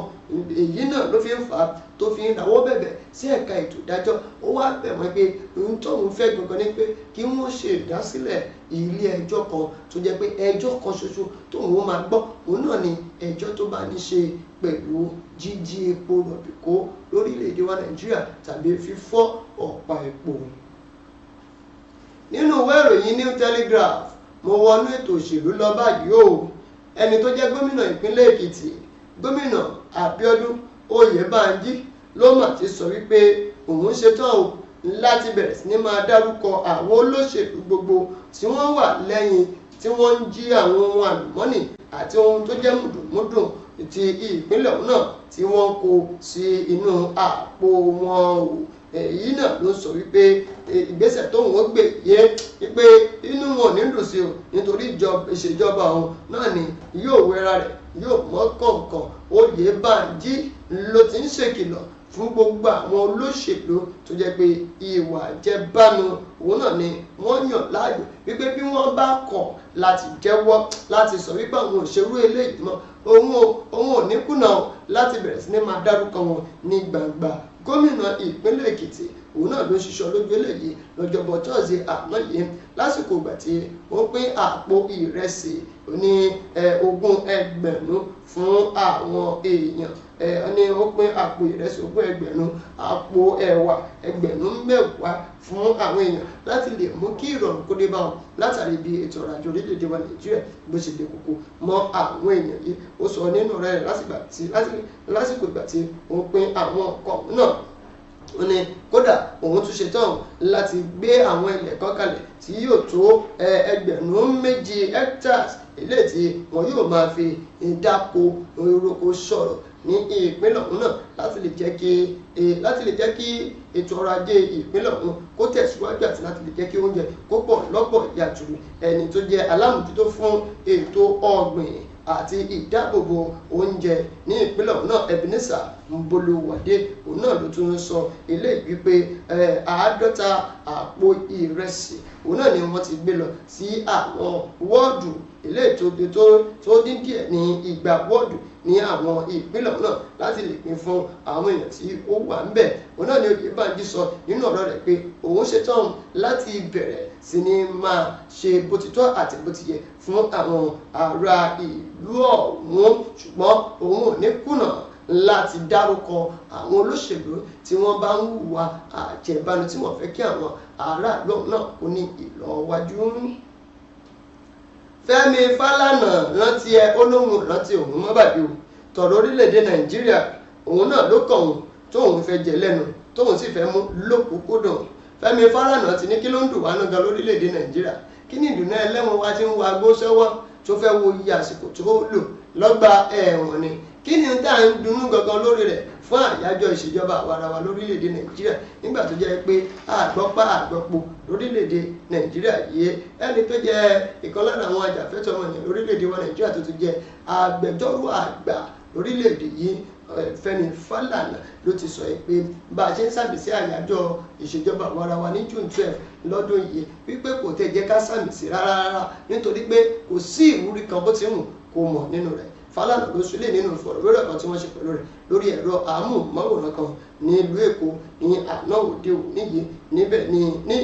Èyí náà ló fi ń fà á tó fi ń rawọ́ bẹ̀bẹ̀ sí ẹ̀ka ètò ìdájọ́. Ó wá bẹ̀ wọ́n pé ohun tóun fẹ́ gangan ni pé kí wọ́n ṣe ìdásílẹ̀ ilé ẹjọ́ kan tó jẹ́ pé ẹjọ́ kan ṣoṣo tóun ó máa gbọ́ òun náà ni ẹjọ́ tó bá ní ṣe pẹ̀lú jíjí epo rọ̀bì kó lórílẹ̀‐èdè wa Nàìjíríà tàbí fífọ́ ọ̀pá epo. Nínú ìwé ìròyìn New Telegraph, mo wọnú ètò òṣèlú lọ báyìí o. Ẹni tó jẹ́ gómìnà ìpínlẹ̀ Èkìtì, gómìnà Abíọ́dún Oyèbánjí, ló mà ti sọ wípé òun ṣetán o láti bẹ̀rẹ̀ sí ní máa dárúkọ àwọn olóṣèlú gbogbo tí wọ́n wà lẹ́yìn tí wọ́n ń jí àwọn ohun àlùmọ́nì àti ohun tó jẹ́ mùdùnmúdùn ti ìpínlẹ̀ ọ̀hún náà tí wọ́n kó sí inú àpò wọn o. Èyí náà ló sọ wípé ìgbésẹ̀ tóun ó gbé yé wípé inú wọn ò ní dùn sí o, nítorí ìṣèjọba òun náà ni yóò wẹra rẹ̀ yóò mọ́ kọ̀ọ̀kan. Oyèbánjí ló ti ń ṣèkìlọ̀ fún gbogbo àwọn olóṣèlú tó jẹ́ pé ìwà jẹbánu òun náà ni wọ́n yàn láàyò, wípé bí wọ́n bá kọ̀ láti jẹ́wọ́ láti sọ wípé àwọn òṣèrú eléyìí mọ́, òun ò ní kùnà láti bẹ̀rẹ̀ sí ní máa dárúkọ wọn ní gbangba. Gómìnà ìpínlẹ̀ Èkìtì òun náà ló ń ṣiṣọ́ lójú eléyìí lọ́jọ́bọ̀ Tọ́sídẹ̀ẹ́ àná yìí lásìkò ìgbà tí ó pín àpò ìrẹsì ní 20 ẹgbẹ̀rún fún àwọn èèyàn. Ní ó pín àpò ìrẹsì 20 ẹgbẹ̀rún, àpò ẹ̀wà 10,000 ẹgbẹ̀rún fún àwọn èèyàn láti lè mú kí ìrọ̀rùn kó dé bá wọn látàrí bí ètò ọrọ̀ ajé orílẹ̀-èdè wa Nàìjíríà bó ṣe lè kókó mọ́ àwọn èèyàn yìí. Ó sọ nínú rẹ̀ lásìkò ìgbà tí ó pín àwọn nǹkan náà, ó ní kódà òun tún ṣetán láti gbé àwọn ilẹ̀ kan kalẹ̀ tí yóò tó 2,000 hectares eléyìí tí wọn yóò máa fi dáko oroko sọ̀rọ̀ ní ìpínlẹ̀ ọ̀hún náà láti lè jẹ́ kí ètò ọrọ̀ ajé ìpínlẹ̀ ọ̀hún kó tẹ̀síwájú àti láti lè jẹ́ kí oúnjẹ kó pọ̀ lọ́pọ̀ yanturu. Ẹni tó jẹ́ alámòjútó fún ètò ọ̀gbìn àti ìdáàbòbò oúnjẹ ní ìpínlẹ̀ ọ̀hún náà, Ebenezer Mbolúwádé, òun náà ló tún sọ eléyìí wípé 50 àpò ìrẹsì òun náà ni wọ́n ti gbé lọ sí àwọn wọ́ọ̀dù eléyìí tó dín díẹ̀ ní 200 wọ́ọ̀dù ní àwọn ìpínlẹ̀ náà láti lè pín fún àwọn èèyàn tí ó wà ń bẹ̀. Òun náà ni Oyèbánjí sọ nínú ọ̀rọ̀ rẹ̀ pé òun ṣetán láti bẹ̀rẹ̀ sí ní máa ṣe bó ti tọ́ àti bó ti yẹ fún àwọn ará ìlú ọ̀hún, ṣùgbọ́n òun ò ní kùnà láti dárúkọ àwọn olóṣèlú tí wọ́n bá ń hùwà àjẹbánu tí wọ́n fẹ́ kí àwọn aráàlú ọ̀hún náà kó ní ìlọwájú. Fẹ́mi Fálànà rántí ẹ, ó lóun rántí òun mọ́ bàbí o. Tọ̀rọ̀ orílẹ̀-èdè Nàìjíríà òun náà ló kàn òun tóun fẹ́ jẹ lẹ́nu tóun sì fẹ́ mú lókùnkúndùn. Fẹ́mi Fálànà ti ní kí ló ń dùn wá náà gan lórílẹ̀-èdè Nàìjíríà, kí ni ìdùnnú ẹlẹ́wọ̀n wa ti ń wa agbó sọ́wọ́ tó fẹ́ wo iye àsìkò tó lò lọ́gbà ẹ̀wọ̀n ni, kí ni tá à ń dunnú gangan lórí rẹ̀ fún àyájọ́ ìṣèjọba àwarawa lórílẹ̀‐èdè Nàìjíríà nígbà tó jẹ́ pé àgbọ́pá àgbọ́po lórílẹ̀‐èdè Nàìjíríà yìí. Ẹni tó jẹ́ ìkan lára àwọn ajàfẹ́tọ̀ọ́ ọmọnìyàn lórílẹ̀‐èdè wa Nàìjíríà tó tún jẹ́ agbẹjọ́rò àgbà lórílẹ̀‐èdè yìí, Fẹ́mi Fálànà ló ti sọ pé bá a ṣe ń sàmì sí àyájọ́ ìṣèjọba àwarawa ní June 12 lọ́dún yìí, wípé kò tẹ̀ jẹ́ ká sàmì sí rárá rárá, nítorí pé kò sí ìwúrí kan bó ti hùn kó mọ̀ nínú rẹ̀. Fálànà ló sọ lé nínú ìfọ̀rọ̀wérọ̀ kan tí wọ́n ṣe pẹ̀lú rẹ̀ lórí ẹ̀rọ amóhùnmáwòrán kan ní ìlú Èkó ní àná òde òní yìí. Níbẹ̀ ni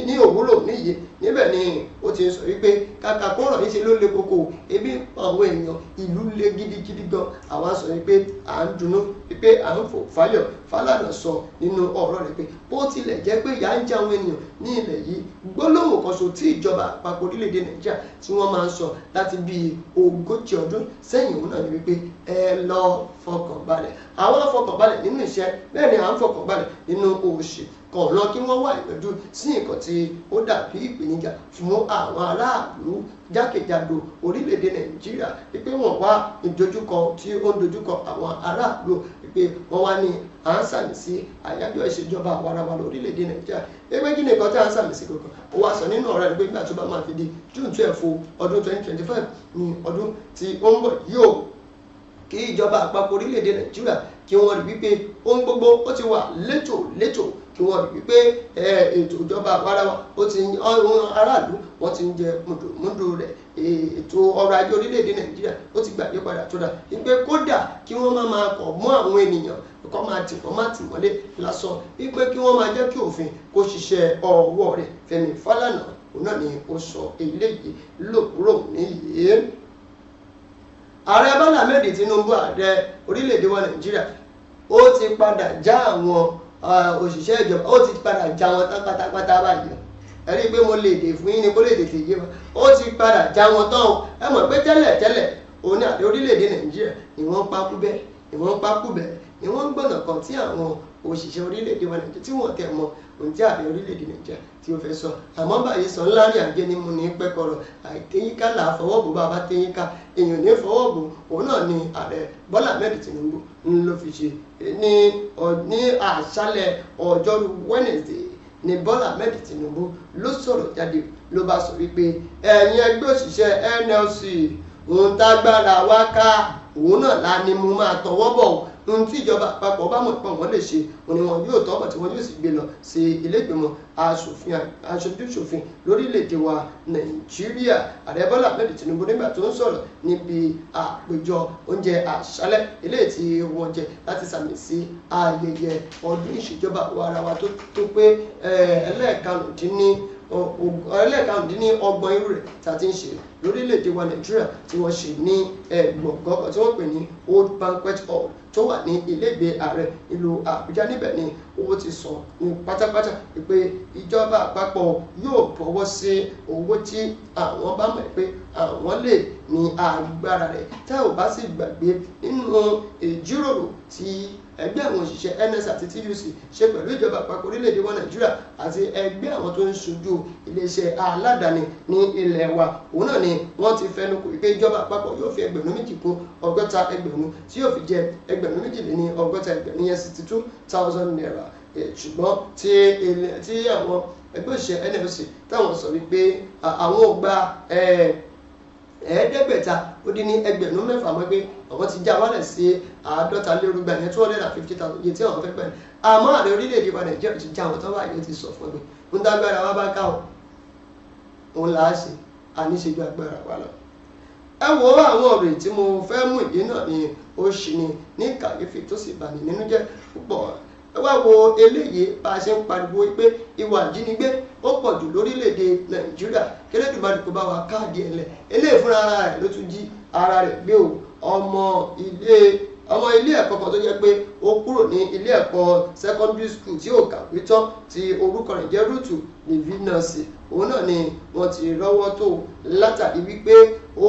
ní òwúrọ̀ òní yìí, níbẹ̀ ni ó ti sọ wípé kàkà kó rọ̀ níṣe ló le koko, ebi àwọn èèyàn ìlú le gidigidi gan. Àwa sọ wípé à ń dunnú, wípé à ń fò fáyọ̀. Fálànà sọ nínú ọ̀rọ̀ rẹ̀ pé bó tilẹ̀ jẹ́ pé ìyà ń jẹ àwọn ènìyàn ní ilẹ̀ yìí, gbólóhùn kan ṣo tí ìjọba àpapọ̀ orílẹ̀-èdè Nàìjíríà tí wọ́n máa ń sọ láti bíi 40 ọdún sẹ́yìn, òun náà ni wípé ẹ lọ fọkàn balẹ̀. Àwọn fọkàn balẹ̀ nínú ìṣẹ́, bẹ́ẹ̀ ni à ń fọkàn balẹ̀ nínú òṣì kàn lọ kí wọ́n wá ìyanjú sí nǹkan tí ó dàbí ìpèníjà fún àwọn aráàlú jákèjádò orílẹ̀-èdè Nàìjíríà, wípé wọ́n wá ìdojúkọ tí ó ń dojúkọ àwọn aráàlú, wípé wọ́n wá ní à ń sàmì sí àyájọ́ ìṣèjọba àwarawa lórílẹ̀-èdè Nàìjíríà. Ewé kí ni nǹkan tí à ń sàmì sí kankan? Ó wá sọ nínú ọ̀rọ̀ rẹ̀ pé nígbà tó bá máa fi di June 12 ọdún 2025 ní ọdún tí ó ń bọ̀ yóò kí ìjọba àpapọ̀ orílẹ̀-èdè Nàìjíríà kí wọ́n rí wípé ohun gbogbo ó ti wà létò létò, kí wọ́n rí wípé ètò ìjọba àwarawa ó ti aráàlú wọ́n ti ń jẹ mùdùmúdù rẹ̀. Ètò ọrọ̀ ajé orílẹ̀-èdè Nàìjíríà ó ti gbàgbé padà tó dà, wípé kódà kí wọ́n má máa kọ̀ mọ́ àwọn ènìyàn kọ́ máa tì wọ́n má tì mọ́lé lásán, wípé kí wọ́n máa jẹ́ kí òfin kó ṣiṣẹ́ ọwọ́ rẹ̀. Fẹ́mi Fálànà òun náà ni ó sọ eléyìí lòkúrò níyìí. Ààrẹ Bọ́lá Ahmed Tinubu, ààrẹ orílẹ̀-èdè wa Nàìjíríà, ó ti padà já àwọn òṣìṣẹ́ ìjọba, ó ti padà já wọn tán pátápátá báyìí. Ẹ rí i pé mo lè dè fún yín ni kó lè tètè yé wa. Ó ti padà já wọn tán o. Ẹ mọ̀ pé tẹ́lẹ̀ tẹ́lẹ̀ òun ní ààrẹ orílẹ̀-èdè Nàìjíríà ni wọ́n pa kú bẹ́ẹ̀, ni wọ́n pa kú bẹ́ẹ̀, ni wọ́n ń gbọ̀nà kan tí àwọn òṣìṣẹ́ orílẹ̀-èdè wa Nàìjíríà tí wọ́n tẹ̀ mọ́ ohun tí ààrẹ orílẹ̀-èdè Nàìjíríà tí ó fẹ́ sọ. Àmọ́ báyìí sọ ńlá rí àjẹ́ ní mu ní pẹ́kọ̀rọ̀ àìtéyínká là á fọwọ́ bò, bá a bá téyínká èèyàn ní fọwọ́ bò. Òun náà ni ààrẹ Bọ́lá Ahmed Tinubu ń ló fi ṣe ní àṣálẹ́ ọjọ́rú Wednesday ni Bọ́lá Ahmed Tinubu ló sọ̀rọ̀ jáde, ló bá sọ wípé ẹ̀yin ẹgbẹ́ òṣìṣẹ́ NLC, ohun tágbára wá ká òun náà la ni mo máa tọwọ́ bọ̀. Ohun tí ìjọba àpapọ̀ bá mọ̀ pé wọ́n lè ṣe òun ni wọn yóò tọ́bọ̀ tí wọ́n yóò sì gbé lọ sí ilé ìgbìmọ̀ aṣojúṣòfin lórílẹ̀‐èdè wa Nàìjíríà. Ààrẹ Bọ́lá Ahmed Tinubu nígbà tó ń sọ̀rọ̀ níbi àpéjọ oúnjẹ àṣálẹ́ eléyìí tí wọ́n jẹ láti sàmì sí ayẹyẹ ọdún ìṣèjọba àwarawa tó pé ẹlẹ́ẹ̀karùndínlọ́gbọ̀n irú rẹ̀ tá a ti ń ṣe lórílẹ̀‐èdè wa Nàìjíríà, tí wọ́n ṣe ní gbọ̀ngàn kan tí wọ́n pè ní Old Banquet Hall tó wà ní ilégbèé ààrẹ ìlú Àbújá. Níbẹ̀ ni owó ti sọ ní pátápátá pé ìjọba àpapọ̀ yóò bọ̀wọ́ sí owó tí àwọn bá mọ̀ pé àwọn lè ní agbára rẹ̀. Tá ò bá sì gbàgbé nínú ìjíròrò tí ẹgbẹ́ àwọn òṣìṣẹ́ NS àti TUC ṣe pẹ̀lú ìjọba àpapọ̀ orílẹ̀-èdè wa Nàìjíríà àti ẹgbẹ́ àwọn tó ń ṣojú iléeṣẹ́ aládàáni ní ilẹ̀ wa, òun náà ni wọ́n ti fẹnu kò pé ìjọba àpapọ̀ yóò fi ẹgbẹ̀rún 2 kún 60 ẹgbẹ̀rún tí yóò fi jẹ ẹgbẹ̀rún 62 ẹgbẹ̀rún yẹn 62,000 naira. Ṣùgbọ́n tí àwọn ẹgbẹ́ òṣìṣẹ́ NLC táwọn sọ wípé àwọn ò gba 6,500 mọ́, pé àwọn ti já wálẹ̀ sí 250 yẹn 250,000 iye tí àwọn fẹ́ gbà ní. Àmọ́ ààrẹ orílẹ̀-èdè wa Nàìjíríà ti já àwọn tó wà yóò ti sọ fún ẹgbẹ́ ń dágbára wa bá ká o, òun là á ṣe àníṣe ju agbára wa lọ. Ẹ wo àwọn ọ̀rọ̀ tí mo fẹ́ mú ìdí náà ni ó ṣì ní ní kàyéfì tó sì bani nínú jẹ́ púpọ̀. Ẹ wá wo eléyìí bá a ṣe ń pariwo pé ìwà ìjínigbé ó pọ̀ jù lórílẹ̀‐èdè Nàìjíríà, k'Elédùmarè kó bá wa káàdì ẹ̀ lẹ̀. Eléyìí fúnra ara rẹ̀ ló tún jí ara rẹ̀ gbé o. Ọmọ ilé ẹ̀kọ́ kan tó jẹ́ pé ó kúrò ní ilé ẹ̀kọ́ secondary school tí ó kàwé tán tí orúkọ rẹ̀ jẹ́ Ruth Livinus, òun náà ni wọ́n ti rọ́wọ́ tó látàrí wípé ó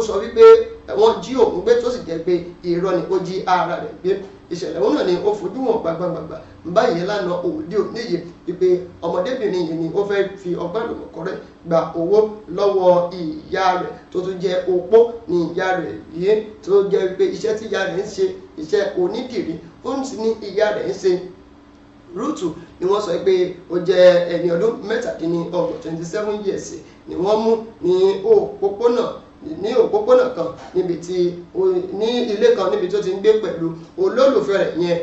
sọ wípé wọ́n jí òun gbé tó sì jẹ́ pé irọ́ ni ó jí ara rẹ̀ gbé. Ìṣẹ̀lẹ̀ òun náà ni ó fojú wọn gbàgbàgbà báyìí lánàá òde òní yìí wípé ọmọdébìnrin yìí ni ó fẹ́ fi ọgbọ́n àlùmọ̀kọ́rẹ́ gba owó lọ́wọ́ ìyá rẹ̀ tó tún jẹ́ opó ní ìyá rẹ̀ yìí, tó jẹ́ wípé iṣẹ́ tí ìyá rẹ̀ ń ṣe iṣẹ́ onídìrí ó sì ní ìyá rẹ̀ ń ṣe. Rúùtù ni wọ́n sọ pé ó jẹ́ ẹni ọdún 27, 27 years ni wọ́n mú ní òpópónà Ní òpópónà kan níbi tí, ní ilé kan níbi tó ti ń gbé pẹ̀lú olólùfẹ́ rẹ̀ yẹn,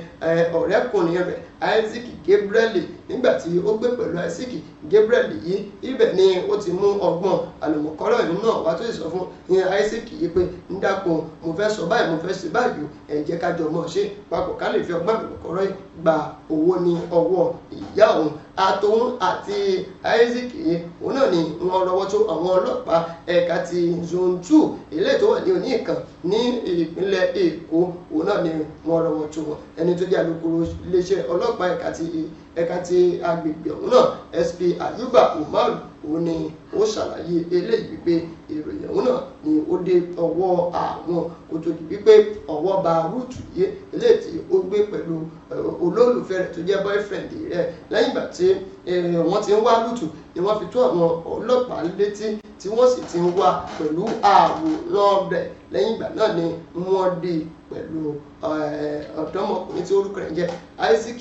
ọ̀rẹ́kùnrin rẹ̀ Isaac Gabriel. Nígbà tí ó gbé pẹ̀lú Isaac Gabriel yìí, ibẹ̀ ni ó ti mú ọgbọ́n àlùmọ̀kọ́rọ̀ yìí náà wá, tó sì sọ fún ìyẹn Isaac yìí pé, ń dákun, mo fẹ́ sọ báyìí, mo fẹ́ ṣe báyìí, ẹ jẹ́ ká jọ mọ̀ ṣe papọ̀, ká lè fi ọgbọ́n àlùmọ̀kọ́rọ̀ yìí gba owó ní ọwọ́ ìyá òun. Àtòun àti Isaac yìí, òun náà ni wọ́n rọwọ́ tó àwọn ọlọ́pàá ẹ̀ka ti Zone 2, ilé tó wà ní Oníkan ní ìpínlẹ̀ Èkó. Òun náà ni wọ́n rọwọ́ tó wọn. Ẹni tó jẹ́ alukoro iléeṣẹ́ ọlọ́pàá ẹ̀ka ti agbègbè ọ̀hún náà, SP Ayuba Umar, òun ni ó ṣàlàyé eléyìí wípé ìròyìn ọ̀hún náà ni ó dé ọwọ́ àwọn kó tó di wípé ọwọ́ ba Rúùtù yìí, eléyìí tí ó gbé pẹ̀lú olólùfẹ́ rẹ̀ tó jẹ́ boyfriend rẹ̀. Lẹ́yìn ìgbà tí wọ́n ti ń wá Rúùtù ni wọ́n fi tó àwọn ọlọ́pàá létí, tí wọ́n sì ti ń wá pẹ̀lú àwòrán rẹ̀. Lẹ́yìn ìgbà náà ni wọ́n dé pẹ̀lú ọ̀dọ́mọkùnrin tí orúkọ rẹ̀ jẹ́ Isaac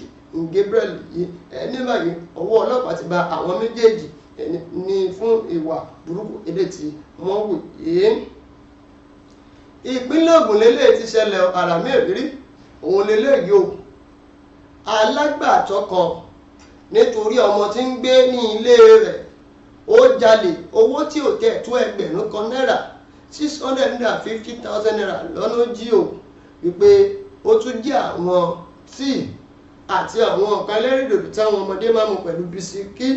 Gabriel yìí. Ní báyìí, ọwọ́ ọlọ́pàá ti bà àwọn méjèèjì ní fún ìwà burúkú eléyìí tí wọ́n wù yìí. Ìpínlẹ̀ Ògùn lélẹ̀ ti ṣẹlẹ̀. Àràmì ìrírí òun lélẹ̀ yìí o. Alágbàtọ́ kan, nítorí ọmọ tí ń gbé ní ilé rẹ̀, ó jalè owó tí ò tẹ̀ tó 1,000 náírà, ₦650,000 lọ́nà jí o, wípé ó tún jí àwọn tíì àti àwọn nǹkan ẹlẹ́rìndòdò táwọn ọmọdé máa ń mu pẹ̀lú bisikí.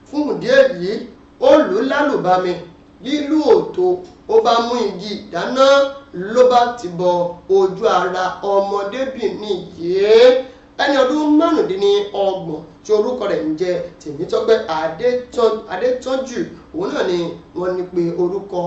Fún ìdí èyí, ó lù ú lálùbami. Lílù òtó, ó bá mú igi ìdáná, ló bá ti bọ ojú ara ọmọdébìnrin yìí, ẹni ọdún 35 tí orúkọ rẹ̀ ń jẹ́ Tèmítọ́pẹ́ Adétọ́jú. Òun náà ni wọ́n ní pé orúkọ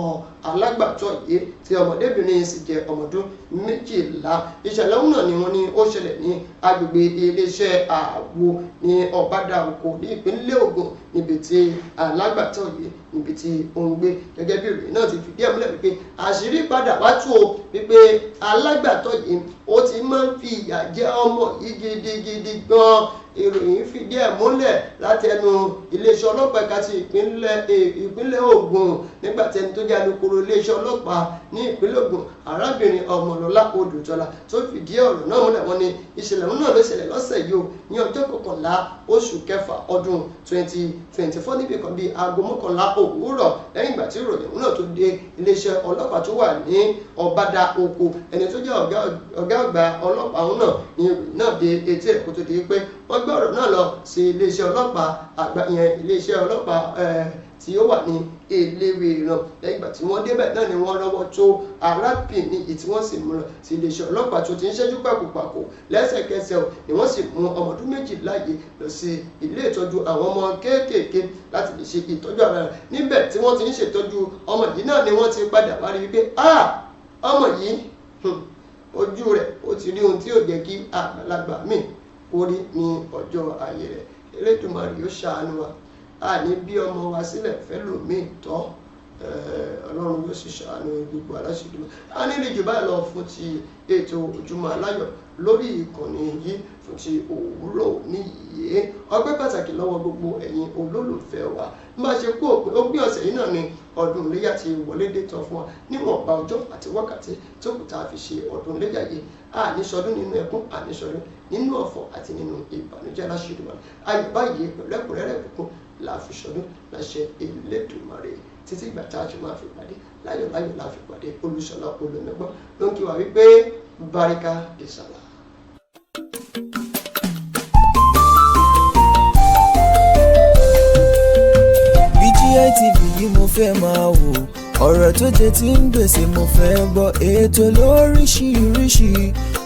alágbàtọ́ yìí, tí ọmọdébìnrin sì jẹ́ ọmọdún 12. Ìṣẹ̀lẹ̀ ọ̀hún náà ni wọ́n ní ó ṣẹlẹ̀ ní agbègbè iléeṣẹ́ ààbò ní Ọ̀bádà Oko ní ìpínlẹ̀ Ògùn, níbi tí alágbàtọ́ yìí, níbi tí ó ń gbé. Gẹ́gẹ́ bí ìròyìn náà ti fìdí ẹ̀ múlẹ̀ wípé àṣírí padà wá tú o, wípé alágbàtọ́ yìí, ó ti máa ń fi ìyà jẹ ọmọ yìí gidigidi gan. Ìròyìn fìdí ẹ̀ múlẹ̀ láti ẹnu iléeṣẹ́ ọlọ́pàá ẹ̀ka ti ìpínlẹ̀ Ògùn, nígbà tí ẹni tó jẹ́ alukoro iléeṣẹ́ ọlọ́pàá ní ìpínlẹ̀ Ògùn, arábìnrin Ọmọlọ́lá Odùtọ́lá, tó fìdí ọ̀rọ̀ náà múlẹ̀. Wọ́n ní ìṣẹ̀lẹ̀ náà ló ṣẹlẹ̀ lọ́sẹ̀ yìí o, ní ọjọ́ 11 oṣù kẹfà ọdún 2024, níbi kan bíi aago 11 òwúrọ̀. Lẹ́yìn ìgbà tí ìròyìn náà tó dé iléeṣẹ́ ọlọ́pàá tó wà ní Ọ̀bádà Oko, ẹni tó jẹ́ ọ̀gá àgbà ọlọ́pàá ọ̀hún náà ní ìròyìn náà dé etí ẹ̀, kó tó di pé wọ́n gbé ọ̀rọ̀ náà lọ sí iléeṣẹ́ ọlọ́pàá àgbà yẹn, iléeṣẹ́ ọlọ́pàá tí ó wà ní Eléwéran. Lẹ́yìn ìgbà tí wọ́n débẹ̀ náà ni wọ́n rọ́wọ́ tó arábìnrin yìí, tí wọ́n sì mú lọ sí iléeṣẹ́ ọlọ́pàá tó ti ń ṣẹ́jú pàkópàkó. Lẹ́sẹ̀kẹsẹ̀ ni wọ́n sì mú ọmọ ọdún 12 yìí lọ sí ilé ìtọ́jú àwọn ọmọ kéékèèké láti lè ṣe ìtọ́jú ara rẹ̀. Níbẹ̀ tí wọ́n ti ń ṣètọ́jú ọmọ yìí náà ni wọ́n ti padà wá rí wípé ọmọ yìí, ojú rẹ̀ ó ti rí ohun tí yóò jẹ́ kí àgbàlagbà míì kó rí ní ọjọ́ ayé rẹ̀. Elédùmarè yóò ṣàánú wa. A ní bí ọmọ wa sílẹ̀ fẹ́lòmíì tọ́. Ọlọ́run yóò sì ṣàánú gbogbo aláṣẹ. A nílò jù báyìí lọ fún ti ètò Ojúmọ́ Aláyọ̀ lórí ìkànnì yìí fún ti òwúrọ̀ ní yìí. Ọpẹ́ pàtàkì lọ́wọ́ gbogbo ẹ̀yin olólùfẹ́ wa. Má ṣe kú òpin òpin ọ̀sẹ̀ yìí náà ni ọdún iléyà ti wọlé dé tán fún wa. Níwọ̀nba ọjọ́ àti wákàtí tó kù tá a fi ṣe ọdún iléyà yìí, a ní sọdún nínú ẹkún, a ní sọdún nínú ọ̀fọ̀ àti nínú ìbànújẹ́ láṣẹ Èdùmàrè. Ayọ̀ báyìí pẹ̀lú ẹ̀kúnrẹ́rẹ́ ìbùkún la fi sọdún láṣẹ Elédùmarè. Títí ìgbà tá a ti máa fi pàdé láyọ̀, láyọ̀ la fi pàdé. Olúṣọlá Olùmẹ̀gbọ́n ló ń kí wa wípé barika de sàlá. BGI TV yìí mo fẹ́ máa wò, ọ̀rọ̀ tó jẹ ti ń gbèsè mo fẹ́ gbọ́, ètò lóríṣiríṣi,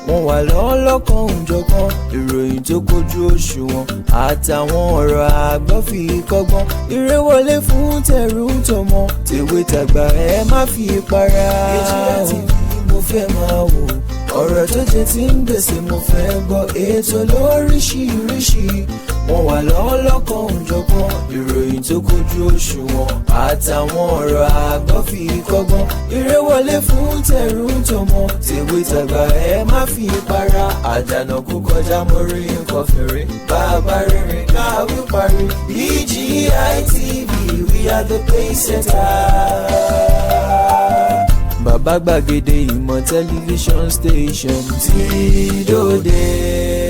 wọ́n wà lọ́lọ́kan òjọ̀kan, ìròyìn tó kojú òṣùwọ̀n àtàwọn ọ̀rọ̀ àgbọ́ fi kọ́gbọ́n. Eré wọlé fún tẹ̀rù tọmọ, tèwe tàgbà, ẹ má fi para. BGI TV mo fẹ́ máa wò, ọ̀rọ̀ tó jẹ ti ń gbèsè mo fẹ́ gbọ́, ètò lóríṣiríṣi, wọ́n wà lọ́lọ́kan òjọ̀kan, ìròyìn tó kojú òṣùwọ̀n àtàwọn ọ̀rọ̀ àgbọ́ fi kọ́gbọ́n. Eré wọlé fún tẹ̀rù tọmọ, tèwe tàgbà, ẹ má fi para. Àdànà kú kọjá, mo rí nǹkan fèrè, bàbá rere káwí parí. BGI TV, we are the pace setter. Bàbá gbàgede ìmọ̀ tẹlifíṣọ̀n station tí dòde.